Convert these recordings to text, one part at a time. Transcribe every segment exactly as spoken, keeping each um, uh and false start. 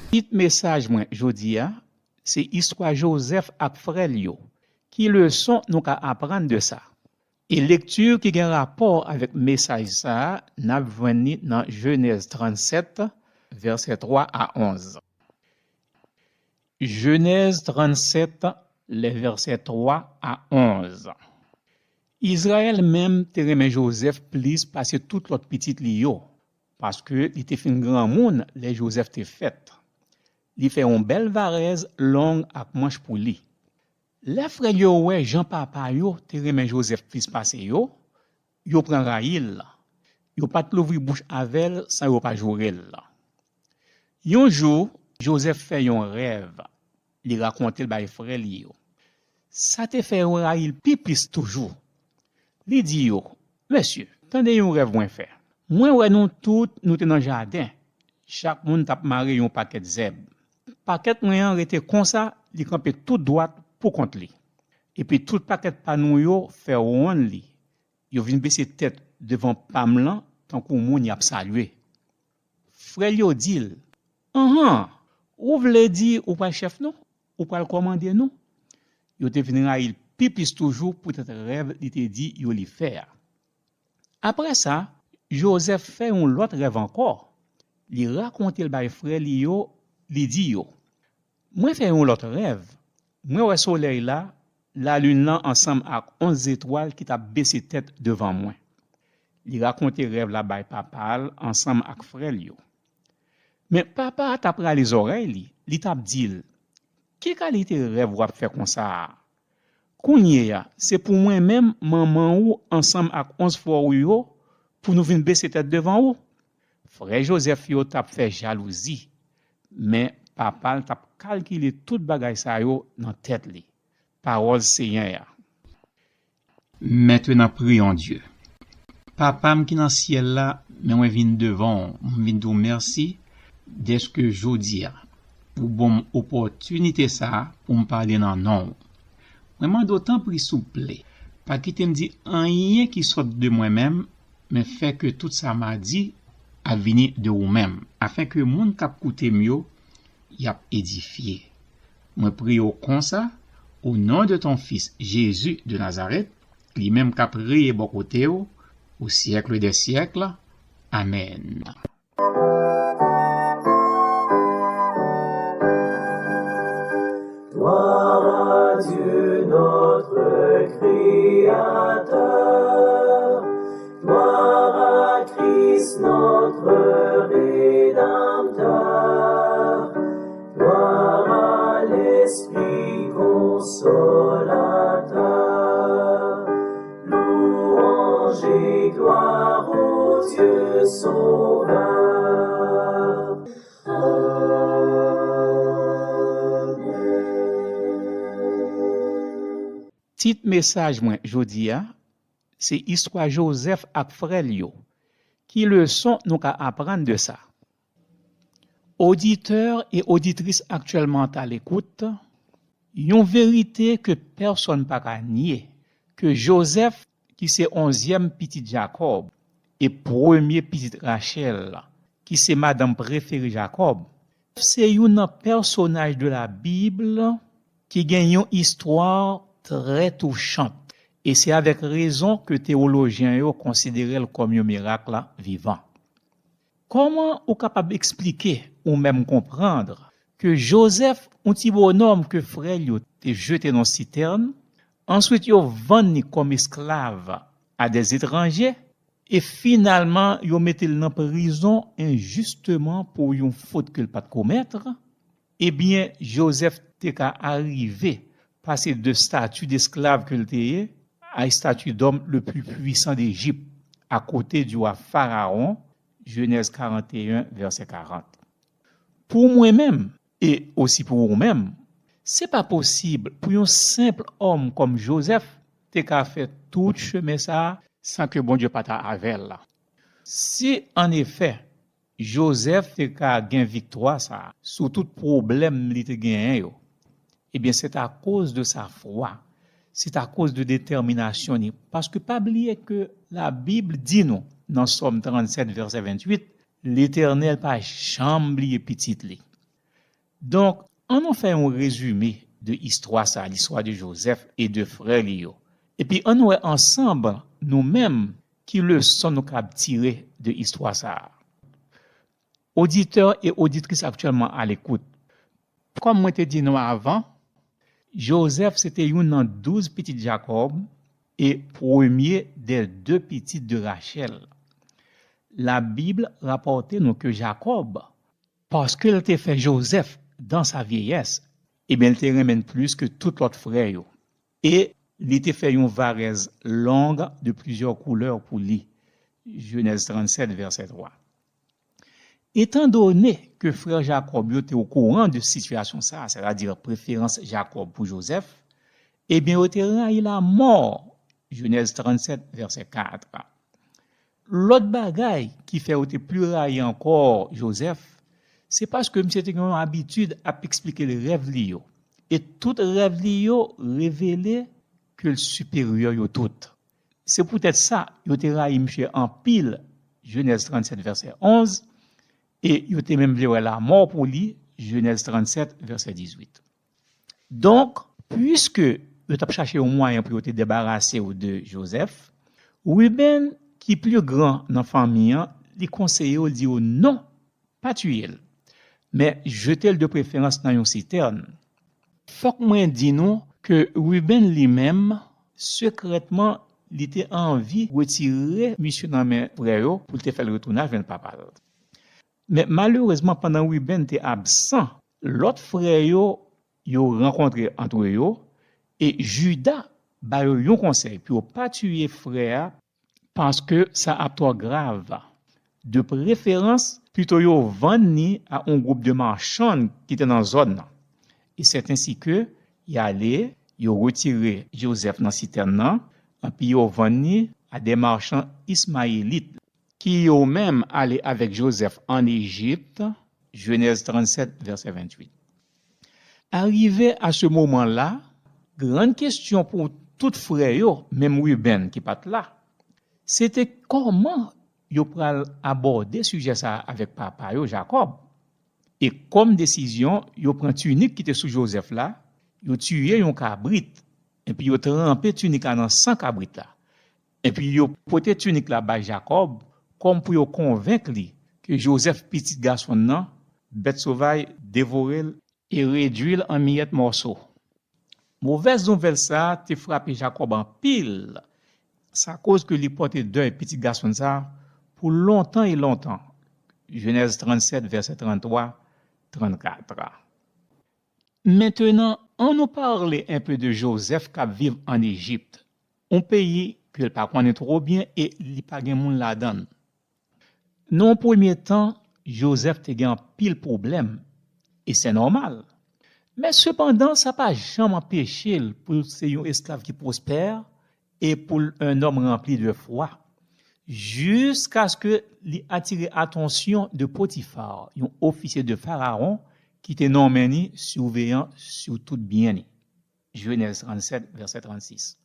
Tit mesaj mwen jodi a, se istwa Jozèf ak frè l yo. Ki leson nou ka aprann de sa? E lekti ki gen rapò avèk mesaj sa a, n ap jwenn li nan Jenèz trannsèt, vèsè twa a onz. Jenèz trannsèt, lè vèsè twa a onz. Izrayèl menm te renmen Jozèf plis pase tout lòt pitit li yo, paske li te fin granmoun lè Jozèf te fèt. Li fè yon bèl varèz long ak manch pou li. Lè frè l yo wè jan papa yo te renmen Jozèf plis pase yo, yo pran rayi l. Yo pa t louvri bouch avè l san yo pa joure l. Yon jou, Jozèf fè yon rèv. Li rakonte l bay frè li yo. Sa te fè yo rayi l pi plis toujou. Li di yo, "Mesye, tande yon rèv mwen fè. Mwen wè nou tout, nou te nan jaden. Chak moun t ap mare yon pakèt zèb. Pakèt mwen an rete konsa, li kanpe tout dwat pou kont li. Epi tout pakèt pa nou yo fè wonn li. Yo vin bese tèt devan pa m lan, tankou moun y ap salye." Frè l yo di l, "Anhan, ou vle di ou pral chèf nou? Ou pral kòmande nou?" Yo te vin rayi l pi plis toujou poutèt rèv li te di yo li fè a. Apre sa, Jozèf fè yon lòt rèv ankò. Li rakonte l bay frè li yo, li di yo, "Mwen fè yon lòt rèv. Mwen wè solèy la, lalin lan ansanm ak onz zetwal ki t ap bese tèt devan mwen." Li rakonte rèv la bay papa l ansanm ak frè l yo. Men papa a t ap rale zòrèy li, li t ap di l, "Ki kalite rèv w ap fè konsa a? Kounye a, se pou mwen menm, manman ou ansanm ak onz frè ou yo, pou nou vin bese tèt devan ou?" Frè Jozèf yo t ap fè jalouzi, men papa l t ap kalkile tout bagay sa yo nan tèt li. Pawòl Senyè a. Maintenant, prions Dieu. Papa m ki nan syèl la, men mwen vin devan w, m vin di w mèsi dèske jodi a, ou ban m opòtinite sa a pou m pale nan non w. Mwen mande w tanpri souple, pa kite m di anyen ki sòt de mwen menm, men fè ke tout sa m a di ap vini de ou menm, afenke moun k ap koute m yo, y ap edifye. Mwen priye w konsa, o non de ton Fis, Jezi de Nazarèt, li menm k ap reye bò kote w, au siècle des siècles. Amèn. Gloire à Dieu, notre Créateur. Gloire à Christ, notre Rédempteur. Gloire à l'Esprit Consolateur. Louange et gloire au Dieu Sauveur. Amen. Tit mesaj mwen jodi a, se istwa Jozèf ak frè l yo. Ki leson nou ka aprann de sa? Oditè e oditris aktyèlman à l'écoute, yon verite ke pèsonn pa ka nye, ke Jozèf, ki se onzyèm pitit Jakòb, e premye pitit Rachèl, ki se madanm prefere Jakòb, se youn nan pèsonaj de la Bib ki gen yon istwa trè touchant, e se avèk rezon ke teyolojyen yo konsidere l kòm yon mirak vivan. Kòman ou kapab eksplike ou menm konprann ke Jozèf, yon ti bonòm ke frè l yo te jete nan sitèn, answit yo vann li kòm esklav a dè etranje, e finalman yo mete l nan prizon enjisteman pou yon fot ke l pa t komèt? Ebyen, Jozèf te ka arive pase de stati desklav ke l te ye a stati dòm le pli pwisan de Ejip, akote di wa Farawon, Jenèz karant e en, vèsè karant. Pou mwen menm, e osi pou ou menm, se pa posib pou yon senp òm kòm Jozèf te ka fè tout chemen sa a san ke Bondye pa ta avè l. Si, annefè, Jozèf te ka gen viktwa sa a sou tout pwoblèm li te genyen yo, ebyen, se akoz de sa fwa, se akoz de detèminasyon li. Paske pa bliye ke Labib di nou, nan Sòm trannsèt, vèsè venntuit, Letènèl pa janm bliye pitit li. Donk, ann nou fè yon rezime de istwa sa, l'histoire de Joseph et de frè li yo. Epi ann nou wè ansanm, nou menm, ki leson nou kab tire de istwa sa a. Oditè e oditris aktyèlman alekout, kòm mwen te di nou avan, Jozèf se te youn nan douz pitit Jakòb e premye dè de pitit de Rachèl. Labib rapòte nou ke Jakòb, paske l te fè Jozèf dans sa vieillesse, ebyen, l te renmen l plis ke tout lòt frè yo. E li te fè yon varèz long de plizyè koulè pou li. Jenèz trannsèt, vèsè twa. Etandone ke frè Jakòb yo te okouran de sitiyasyon sa a, sètadi preferans Jakòb pou Jozèf, ebyen, yo te rayi l amò, Jenèz trannsèt, vèsè kat. Lòt bagay ki fè yo te pli rayi ankò Jozèf, se paske misye te gen yon abitid ap eksplike rèv li yo. E tout rèv li yo revele ke l siperyè yo tout. Se poutèt sa, yo te rayi misye anpil, Jenèz trannsèt, vèsè onz, e yo te menm vle wè lamò pou li, Jenèz trannsèt, vèsè dizuit. Donk, piske yo t ap chache yon mwayen pou yo te debarase yo de Jozèf, Ribenn, ki pli gran nan fanmi an, li konseye yo, li di yo non, pa tiye l, men jete l de preferans nan yon sitèn. Fòk mwen di nou ke Ribenn li menm, sekrètman, li te anvi retire misye nan men frè yo pou l te fè l retounen al jwenn papa l. Men malerezman, pandan Ribenn te absan, lòt frè yo, yo rankontre antre yo, e Jida ba yo yon konsèy pou yo pa tiye frè a, paske sa ap twò grav. De preferans, pito yo vann li a yon gwoup de machann ki te nan zòn nan. E sèt ensi ke y ale, yo retire Jozèf nan sitèn nan, epi yo vann li a de machann ismayelit, ki yo menm ale avèk Jozèf ann Ejip, Jenèz trannsèt, vèsè venntuit. Arive a se moman la, grann kesyon pou tout frè yo, menm Ribenn ki pa t la, se te kòman yo pral abòde sijè sa a avèk papa yo, Jakòb. E kòm desizyon, yo pran tinik ki te sou Jozèf la, yo tiye yon kabrit, epi yo tranpe tinik la nan san kabrit la. Epi yo pote tinik la bay Jakòb kòm pou yo konvenk li ke Jozèf, pitit gason l nan, bèt sovaj devore l e redui l an miyèt mòso. Movèz nouvèl sa a te frape Jakòb anpil. Sa koz ke li pòte dèy pitit gason l sa a pou lontan e lontan. Jenèz trannsèt, vèsè tranntwa, trannkat. Mentenan, ann nou pale enpe de Jozèf k ap viv ann Ejip, yon peyi ke l pa konnen twò byen e li pa gen moun ladan l. Nan yon premye tan, Jozèf te gen anpil pwoblèm, e se nòmal. Men sepandan, sa pa janm anpeche l pou l se yon esklav ki pwospè e pou l un homme rempli de foi, jiskaske li atire atansyon de Potifa, yon ofisye de Farawon ki te nonmen li siveyan sou tout byen li. Jenèz trannsèt, vèsè trannsis.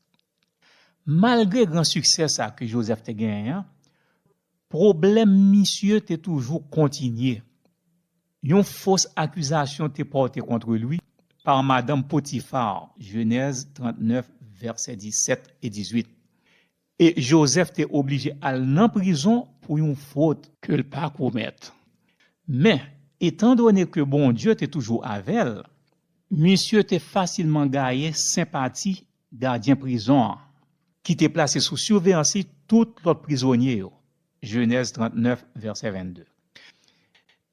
Malgre gran siksè sa ke Jozèf te genyen an, pwoblèm misye te toujou kontinye. Yon fos akizasyon te pòte kont li pa madanm Potifa, Jenèz trannèf, vèsè disèt e dizuit. E Jozèf te oblije al nan prizon pou yon fot ke l pa komèt. Men, etandone ke Bondye te toujou avè l, misye te fasilman gaye senpati gadyen prizon an, ki te plase sou siveyans li tout lòt prizonye yo. Jenèz trannèf, vèsè vennde.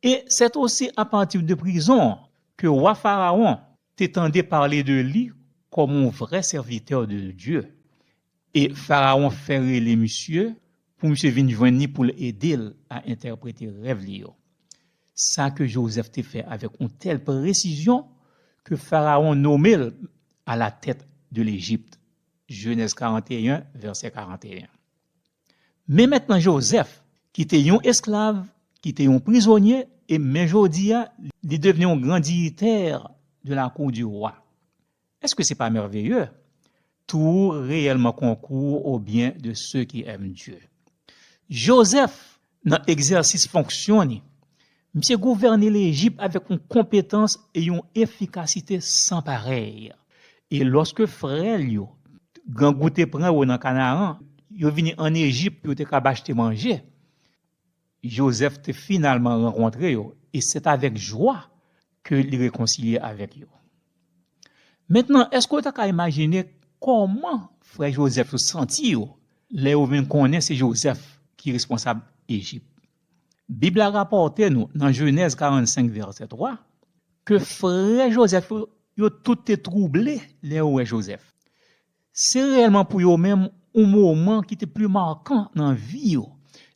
E se osi apati de prizon ke wa Farawon te tande pale de li kòm yon vrè sèvitè de Dye. E Farawon fè rele misye pou misye vin jwenn li pou l ede l a entèprete rèv li yo. Sa ke Jozèf te fè avèk yon tèl presizyon ke Farawon nonmen l a la tèt de Lejip. Jenèz karannteyen, vèsè karannteyen. Men mentnan Jozèf, ki te yon esklav, ki te yon prizonye, e men jodi a, li devni yon gran diyitè de la cour du roi. Èske se pa mèveye? Tout réellement concourt au bien de ceux qui aiment Dieu. Jozèf, nan egzèsis fonksyon li, Misye gouvène Lejip avèk yon konpetans e yon efikasite san parèy. E lòske frè l yo, grangou te pran yo nan Kanaran, yo vini ann Ejip pou yo te kab achte manje, Jozèf te finalman rankontre yo, e se t avèk jwa ke li rekonsilye avèk yo. Mentnan, èske w ta ka imajine kòman frè Jozèf yo santi yo lè yo vin konnen se Jozèf ki responsab Ejip? Bib la rapòte nou nan Jenèz karannsenk vèsè twa ke frè Jozèf yo, yo tout te twouble lè yo wè Jozèf. Se reyèlman pou yo menm yon moman ki te pli makan nan vi yo.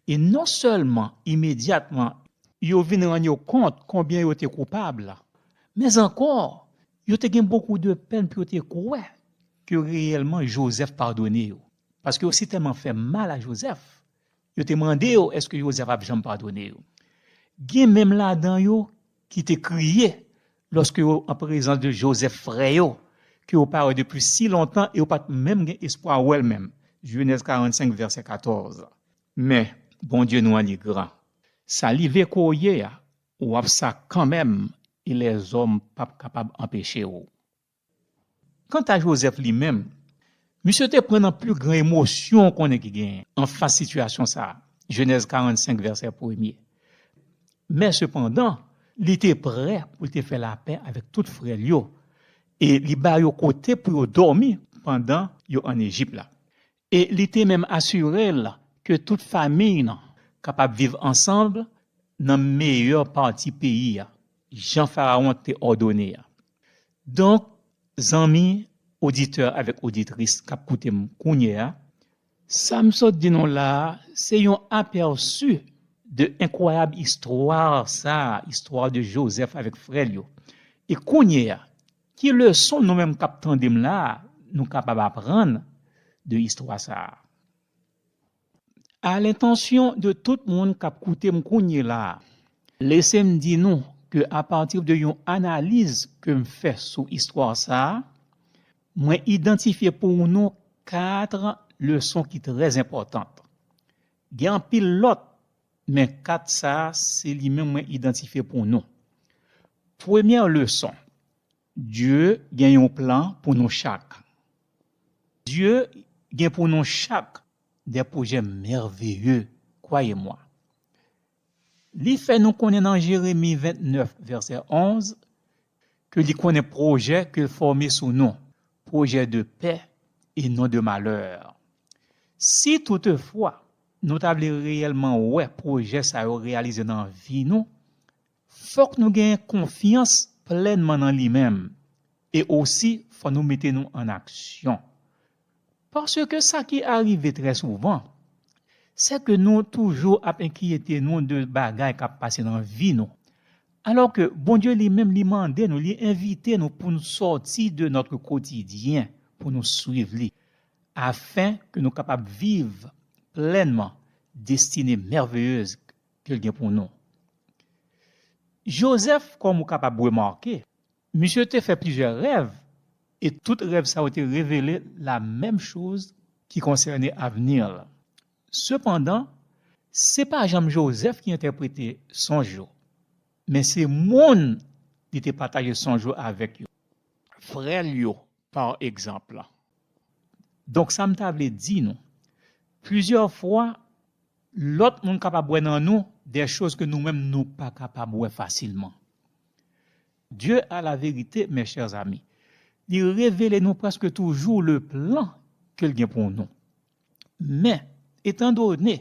E non sèlman imedyatman yo vin rann yo kont konbyen yo te koupab, men ankò, yo te gen bokou de pèn pou yo te kwè ke reyèlman Jozèf padone yo. Paske yo sitèlman fè mal a Jozèf, yo te mande yo èske Jozèf ap janm padone yo. Gen menm ladan yo ki te kriye lòske yo an prezans de Jozèf frè yo, ke yo pa wè depi si lontan e yo pa t menm gen espwa wè l menm. Jenèz karannsenk, vèsè katòz. Men, Bondye nou an li gran. Sa li vle ke w ye a, w ap sa kanmenm, e lèzòm p ap kapab anpeche w. Kanta Jozèf li menm, misye te pran nan pli gran emosyon konnen ki genyen anfas sitiyasyon sa a, Jenèz karannsenk, vèsè premye. Men sepandan, li te prè pou l te fè lapè avèk tout frè l yo, e li ba yo kote pou yo dòmi pandan yo ann Ejip la. E li te menm asire l ke tout fanmi l kapab viv ansanm nan meyè pati peyi a, jan Farawon te òdone a. Donk, zanmi, oditè avèk oditris k ap koute m kounye a, sa m sot di nou la a, se yon apèsi de enkwayab istwa sa a, istwa de Jozèf avèk frè l yo. E kounye a, ki leson nou menm k ap tande m la a, nou kapab aprann de istwa sa a? A lentansyon de tout moun k ap koute m kounye la a, lese m di nou ke apati de yon analiz ke m fè sou istwa sa a, mwen idantifye pou nou kat leson ki trè enpòtan. Gen anpil lòt, men kat sa a se li menm mwen idantifye pou nou. Premyè leson, Dye gen yon plan pou nou chak. Dye gen pou nou chak de pwojè mèveye, kwayemwa. Li fè nou konnen nan Jeremi vennèf, vèsè onz, ke li konnen pwojè ke l fòme sou nou, pwojè de pè e non de malè. Si toutefwa nou ta vle reyèlman wè pwojè sa yo reyalize nan vi nou, fòk nou gen konfyans plènman nan li menm, e osi fò nou mete nou an aksyon. Paske sa ki arive trè souvan, se ke nou toujou ap enkyete nou de bagay k ap pase nan vi nou. Alòske Bondye li menm, li mande nou, li envite nou pou nou sòti de notre quotidien, pou nou swiv li, afen ke nou kapab viv plènman destine mèveyez ke l gen pou nou. Jozèf, kòm ou kapab remake, misye te fè plizyè rèv, e tout rèv sa yo te revele la menm choz ki konsène avni l. Sepandan, se pa janm Jozèf ki entèprete sonj yo, men se moun li te pataje sonj yo avèk yo, frè l yo, pa egzanp. Donk, sa m ta vle di nou, plizyè fwa, lòt moun kapab wè nan nou de choz ke nou menm nou pa kapab wè fasilman. Dieu a la vérité, mes chers amis. Li revele nou prèske toujou le plan ke l gen pou nou. Men, etandone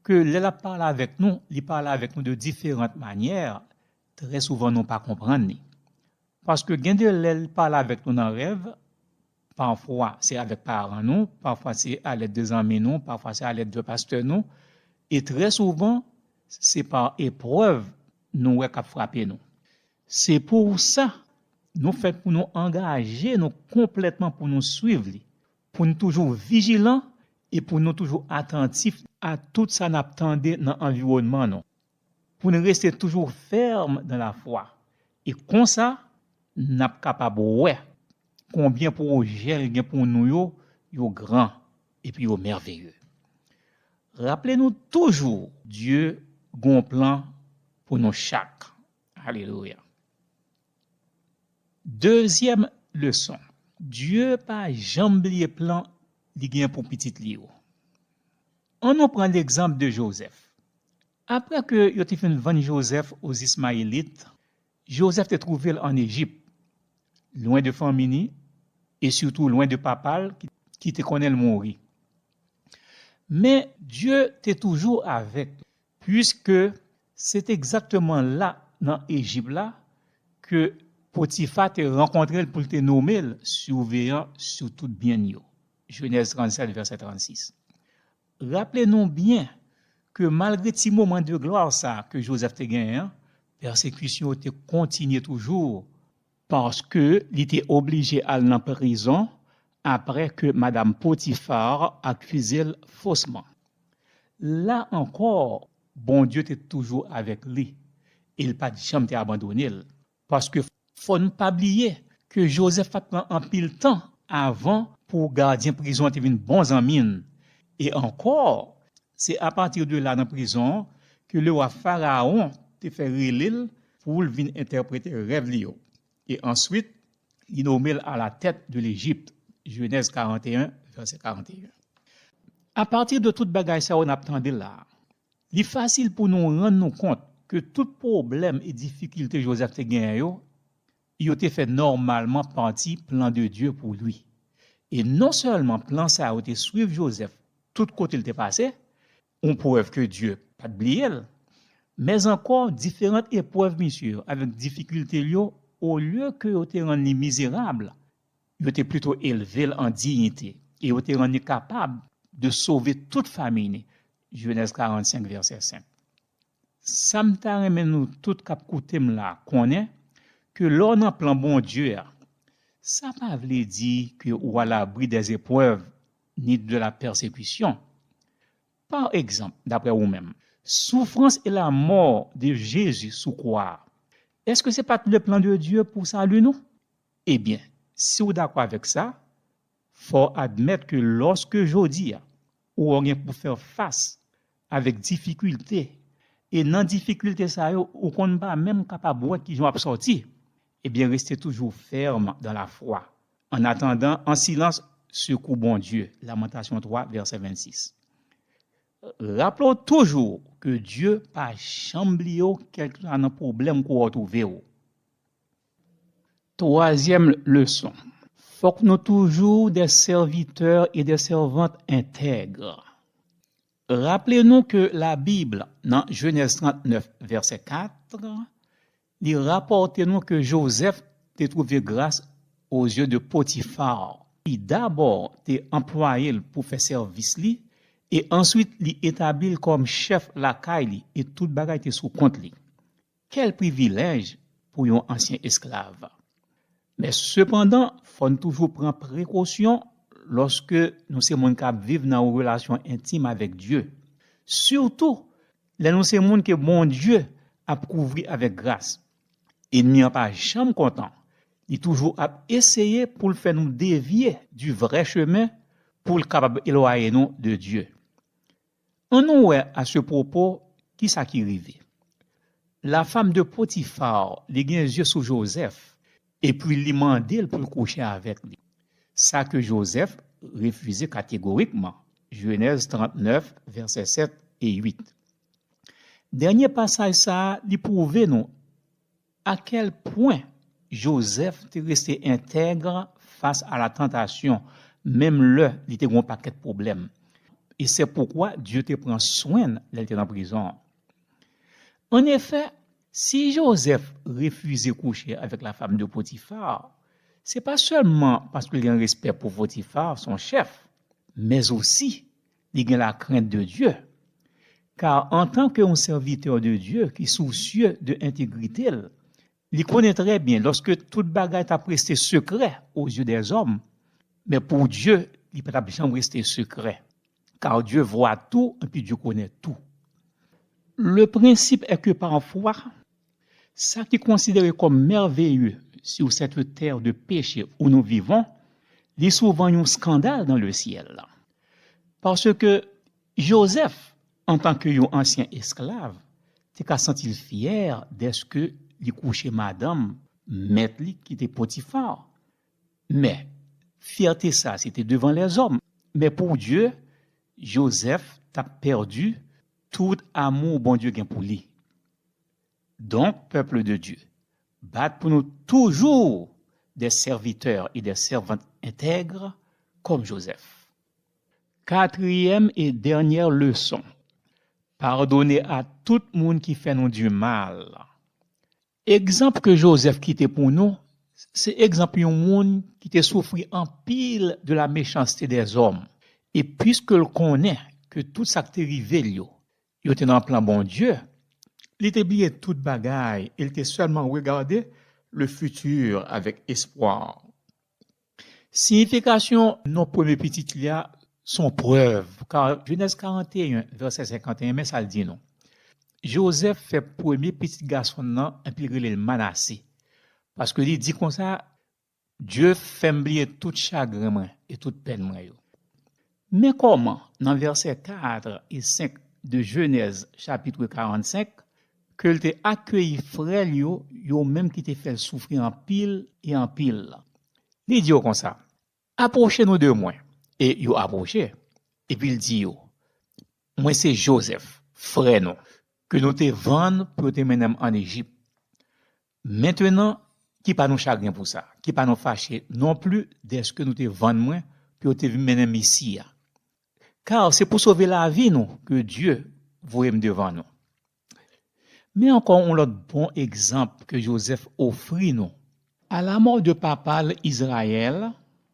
ke lè l ap pale avèk nou, li pale avèk nou de diferan manyè, trè souvan nou pa konprann li. Paske gen de lè l pale avèk nou nan rèv, pafwa se avèk paran nou, pafwa se alèd de zanmi nou, pafwa se alèd de pastè nou, e trè souvan, se pa eprèv nou wè k ap frape nou. Se pou sa, nou fèt pou nou angaje nou konplètman pou nou swiv li, pou nou toujou vijilan e pou nou toujou atantif a tout sa n ap tande nan anviwònman nou, pou nou rete toujou fèm nan lafwa. E konsa, n ap kapab wè konbyen pwojè l gen pou nou yo, yo gran epi yo mèveye. Raple nou toujou, Dye gon plan pou nou chak. Alelouya. Dezyèm leson. Dye pa janm bliye plan li gen pou pitit li yo. Ann nou pran legzanp de Jozèf. Apre ke yo te fin vann Jozèf Ozismayelit, Jozèf te twouve l ann Ejip, lwen de fanmi ni, e sitou lwen de papa l ki, ki te konnen l mouri. Men Dye te toujou avèk li, piske se te egzakteman la, nan Ejip la, ke Potifa te rankontre l pou l te nonmen l siveyan sou tout byen l yo. Jenèz trannsèt, vèsè trannsis. Raple nou byen ke malgre ti moman de glwa sa a ke Jozèf te genyen an, pèsekisyon yo te kontinye toujou, paske li te oblije al nan prizon apre ke madanm Potifa akize l fosman. La ankò, Bondye te toujou avèk li e l pa t janm te abandone l. Paske fò n pa bliye ke Jozèf pa t pran anpil tan avan pou gadyen prizon an te vin bon zanmi l. E ankò, se apati de la nan prizon an ke lewa Farawon te fè rele l pou l vin entèprete rèv li yo. E answit, li nonmen l alatèt de Lejip. Jenèz karanteyen, vèsè karanteyen. Apati de tout bagay sa yo n ap tande la a, li fasil pou nou rann nou kont ke tout pwoblèm e difikilte Jozèf te genyen yo, yo te fè nòmalman pati plan de Dye pou li. E non sèlman plan sa yo te swiv Jozèf tout kote l te pase, yon prèv ke Dye pa t bliye l, men ankò diferan eprèv misye yo avèk difikilte l yo, olye ke yo te rann li mizerab, yo te plito elve l an diyite e yo te rann li kapab de sove tout fanmi li. Jenèz karannsenk, vèsè senk. Sa m ta renmen nou tout k ap koute m la konnen ke lè w nan plan Bondye a, sa pa vle di ke ou alabri dèzeprèv ni de la pèsekisyon. Pa egzanp, daprè ou menm, soufrans e lamò de Jezi sou kwa a, èske se pa t le plan de Dye pou sali nou? Ebyen, si w dakò avèk sa, fò w admèt ke lòske jodi a ou gen pou fè fas avèk difikilte, e nan difikilte sa yo ou konn pa menm kapab wè kijan w ap sòti, ebyen reste toujou fèm dan lafwa, an atandan an silans sekou Bondye. Lamantasyon twa, vèsè vennsis. Raple w toujou ke Dye pa janm bliye w kèlkeswa nan pwoblèm ke w twouve w. Twazyèm leson. Fòk nou toujou de sèvitè e de sèvant entèg. Raple nou ke Labib, nan Jenèz trannèf, vèsè kat, li rapòte nou ke Jozèf te twouve gras o zye de Potifa, ki dabò te anplwaye l pou fè sèvis li, e answit li etabli l kòm chèf lakay li, e tout bagay te sou kont li. Kèl privilèj pou yon ansyen esklav! Men sepandan, fò n toujou pran prekosyon lòske nou se moun k ap viv nan yon relasyon entim avèk Dye, sitou lè nou se moun ke Bondye ap kouvri avèk gras. Ènmi an pa janm kontan, li toujou ap eseye pou l fè nou devye di vrè chemen, pou l kapab elwaye nou de Dye. Ann nou wè a se pwopo kisa ki rive. Lafam de Potifa, li gen zye sou Jozèf, epi li mande l pou l kouche avèk li. Sa ke Jozèf refize kategorikman. Jenèz trannèf, vèsè sèt e uit. Dènye pasaj sa a, li pwouve nou a kèl pwen Jozèf te reste entèg fas a la tantasyon, menm lè li te gen yon pakèt pwoblèm. E se poukwa Dye te pran swen l lè l te nan prizon an. Annefè, si Jozèf refize kouche avèk lafam de Potifa, se pa sèlman paske l gen respè pou Potifa, son chèf, men osi li gen lakrent de Dye. Ka antanke yon sèvitè de Dye ki sousye de entegrite l, li konnen trè byen lòske tout bagay t ap reste sekrè o zye dèzòm, men pou Dye, li pa t ap janm reste sekrè, car Dieu voit tout et puis Dieu connaît tout. Le principe est que parfois, sa ki konsidere kòm merveilleux sur cette terre de péché où nous vivons, li souvan yon skandal dans le ciel. Paske Jozèf, antanke yon ansyen esklav, te ka santi l fyè dèske li kouche madanm mèt li ki te Potifa. Men, fyète sa, se te devan lèzòm. Men pou Dye, Jozèf t ap pèdi tout amou Bondye gen pou li. Donk, pèp de Dye, bat pou nou toujou des serviteurs et des servantes intègres kòm Jozèf. Katriyèm e dènyè leson, padone a tout moun ki fè nou di mal. Egzanp ke Jozèf kite pou nou, se egzanp yon moun ki te soufri anpil de la méchanceté des hommes. E piske l konnen ke tout sa k te rive l yo, yo te nan plan Bondye, li te bliye tout bagay e l te sèlman regade le futur avec espoir. Siyifikasyon non premye pitit li a se yon prèv, ka Jenèz karanteyen, vèsè senkanteyen, men sa l di nou. Jozèf fè premye pitit gason l nan, epi rele l Manase, paske li di konsa, Dye fè m bliye tout chagren mwen e tout pèn mwen yo. Men kòman, nan vèsè kat e senk de Jenèz chapit karannsenk, ke l te akeyi frè l yo, yo menm ki te fè l soufri anpil e anpil la. Li di yo konsa, apwoche nou de mwen. E yo apwoche. Epi l di yo, mwen se Jozèf, frè nou, ke nou te vann pou yo te mennen m ann Ejip. Mentenan, ki pa nou chagren pou sa, ki pa nou fache non pli dèske nou te vann mwen pou yo te vin mennen m isi a. Kar se pou sove lavi nou ke Dye voye m devan nou. Men ankò yon lòt bon egzanp ke Jozèf ofri nou. A la mò de papa l Izrayèl,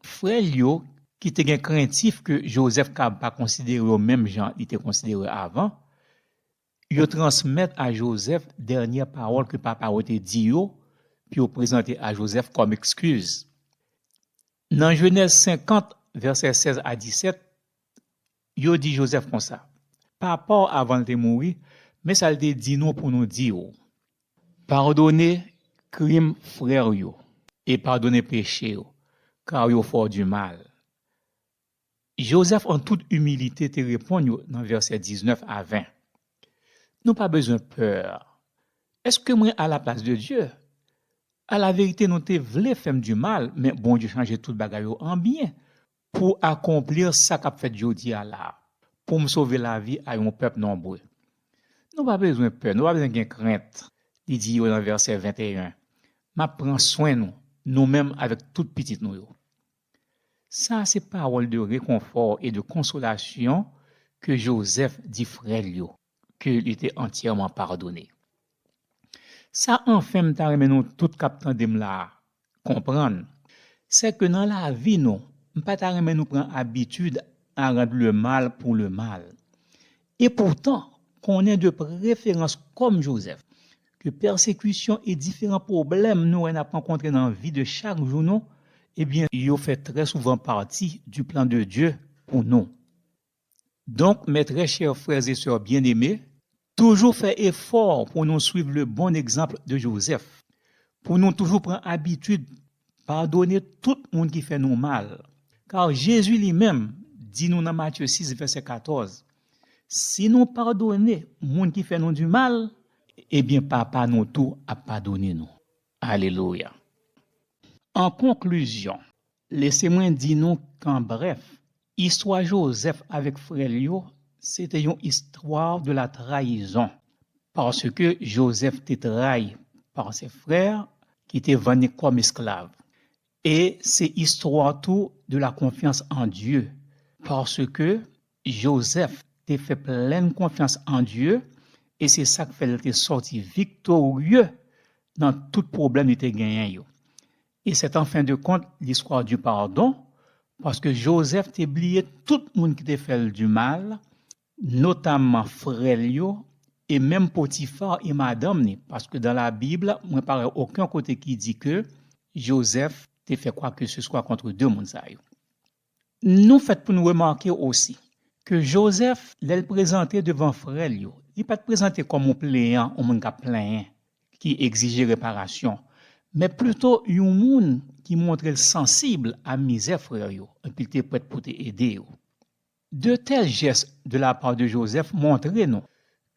frè l yo ki te gen krentif ke Jozèf kab pa konsidere yo menm jan li te konsidere avan, yo transmèt a Jozèf dènyè pawòl ke papa yo te di yo, pou yo prezante a Jozèf kòm ekskiz. Nan Jenèz senkant, vèsè sèz a disèt, yo di Jozèf konsa, papa w avan l te mouri, men sa l te di nou pou nou di w, padone krim frè w yo e padone peche yo, kar yo fè w di mal. Jozèf an tout imilite te reponn yo nan vèsè diznèf a ven. Nou pa bezwen pè. Èske mwen a la plas de Dye? A la verite, nou te vle fè m di mal, men Bondye chanje tout bagay yo an byen pou akonpli sa k ap fèt jodi a la, pou m sove lavi a yon pèp nonbre. Nou pa bezwen pè, nou pa bezwen gen krent, li di yo nan vèsè venteyen. M ap pran swen nou, nou menm avèk tout pitit nou yo. Sa se pawòl de rekonfò e de konsolasyon ke Jozèf di frè l yo, ke li te antyèman padone. Sa anfen m ta renmen nou tout k ap tande m la a konprann, se ke nan lavi nou, m pa ta renmen nou pran abitid a rand le mal pou le mal. E poutan, konnen de preferans kòm Jozèf, ke pèsekisyon e diferan pwoblèm nou wè n ap rankontre nan vi de chak jou nou, ebyen, yo fè trè souvan pati du plan de Dieu pou nou. Donk, mes très chers frères et sœurs bien-aimés, toujou fè efò pou nou suiv le bon egzanp de Jozèf, pou nou toujou pran abitid padone tout moun ki fè nou mal. Kar Jezi li menm di nou nan Matye sis, vèsè katòz, si nou padone moun ki fè nou di mal, ebyen, Papa nou tou ap padone nou. Alelouya. An konklizyon, lese mwen di nou k an brèf, istwa Jozèf avèk frè l yo, se te yon istwa de la trayizon, paske Jozèf te trayi pa se frè ki te vann li kòm esklav. E se istwa tou de la confiance en Dieu, paske Jozèf te fè plèn konfyans an Dye, e se sa k fè l te sòti viktorye nan tout pwoblèm li te genyen yo. E c'est en fin de compte l'histoire du pardon, paske Jozèf te bliye tout moun ki te fè l di mal, notamman frè l yo, e menm Potifa e madanm ni, paske dans la Bible, mwen pa wè okenn kote ki di ke Jozèf te fè kwa ke se swa kont de moun sa yo. Nou fèt pou nou remake osi ke Jozèf, lè l prezante devan frè l yo, li pa t prezante kòm yon plenyan, yon moun k ap plenyen, ki egzije reparasyon, men plito yon moun ki montre l sansib a mizè frè yo, epi l te prèt pou te ede yo. De tèl jès de la pa de Jozèf montre nou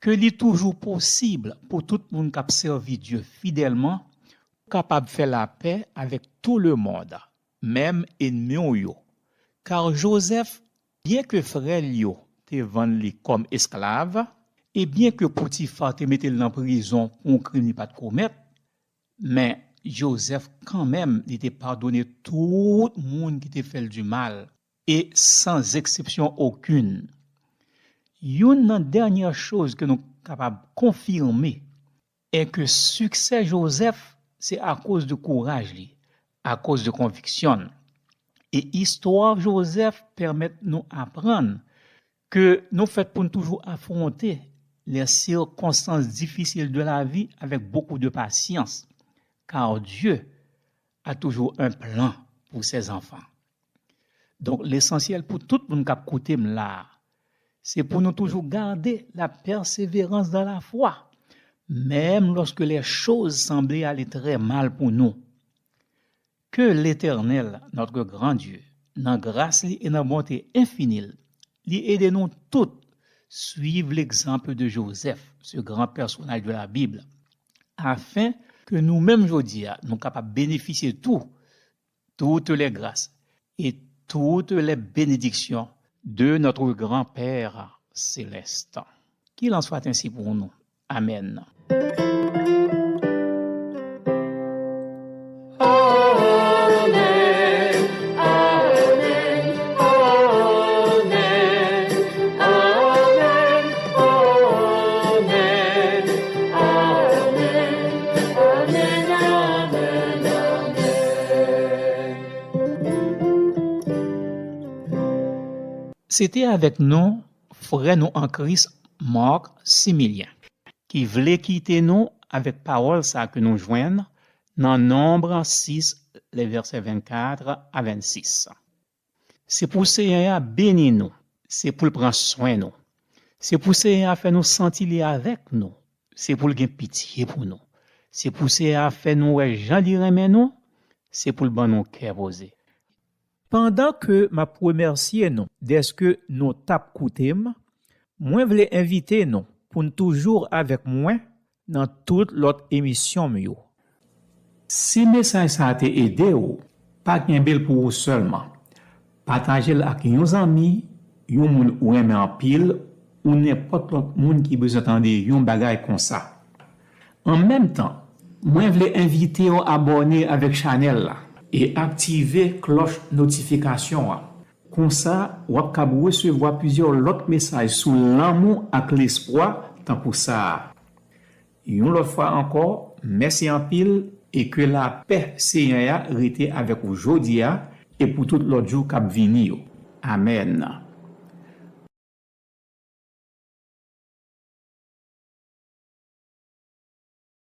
ke li toujou posib pou tout moun k ap sèvi Dye fidèlman kapab fè lapè avèk tou lemonn, menm ènmi w yo. Kar Jozèf, byenke frè l yo te vann li kòm esklav, e byenke Potifa te mete l nan prizon pou yon krim li pa t komèt, men Jozèf kanmenm li te padone tout moun ki te fè l di mal, e san eksepsyon okenn. Youn nan dènyè choz ke nou kapab konfime e ke siksè Jozèf se akoz de kouraj li, akoz de konviksyon l. E istwa Jozèf pèmèt nou aprann ke nou fèt pou n toujou afwonte les circonstances difficiles de la vie avec beaucoup de patience, car Dieu a toujours un plan pour ses enfants. Donk, lesansyèl pou tout moun k ap koute m la a, se pou nou toujou gade la persévérance dans la foi, menm lòske lè choz sanble ale trè mal pou nou. Ke Letènèl, notre grand Dieu, nan gras li e nan bonte enfini l, li ede nou tout suiv l'exemple de Joseph, ce grand personnage de la Bible, afin ke nou menm jodi a, nou kapab benefisye tou toutes les grâces et toutes les bénédictions de notre grand Père céleste. Qu'il en soit ainsi pour nous. Amen. Se te avèk nou, frè nou an Kris, Marc Similien, ki vle kite nou avèk pawòl sa ke nou jwenn nan Nonb sis, lè vèsè vennkat a vennsis. Se pou Senyè a beni nou, se pou l pran swen nou. Se pou Senyè a fè nou santi li avèk nou, se pou l gen pitye pou nou. Se pou Senyè a fè nou wè jan li renmen nou, se pou l ban nou kè poze. Pandan ke m ap remèsye nou dèske nou t ap koute m, mwen vle envite nou pou n toujou avèk mwen nan tout lòt emisyon m yo. Si mesaj sa a te ede w, pa kenbe l pou ou sèlman. Pataje l ak yon zanmi, yon moun ou renmen anpil, ou nenpòt lòt moun ki bezwen tande yon bagay konsa. An menm tan, mwen vle envite w abòne avèk chanèl la e aktive klòch notifikasyon an. Konsa, w ap kab resevwa plizyè lòt mesaj sou lanmou ak lespwa tankou sa a. Yon lòt fwa ankò, mèsi anpil e ke lapè Senyè a rete avèk ou jodi a e pou tout lòt jou k ap vini yo. Amèn.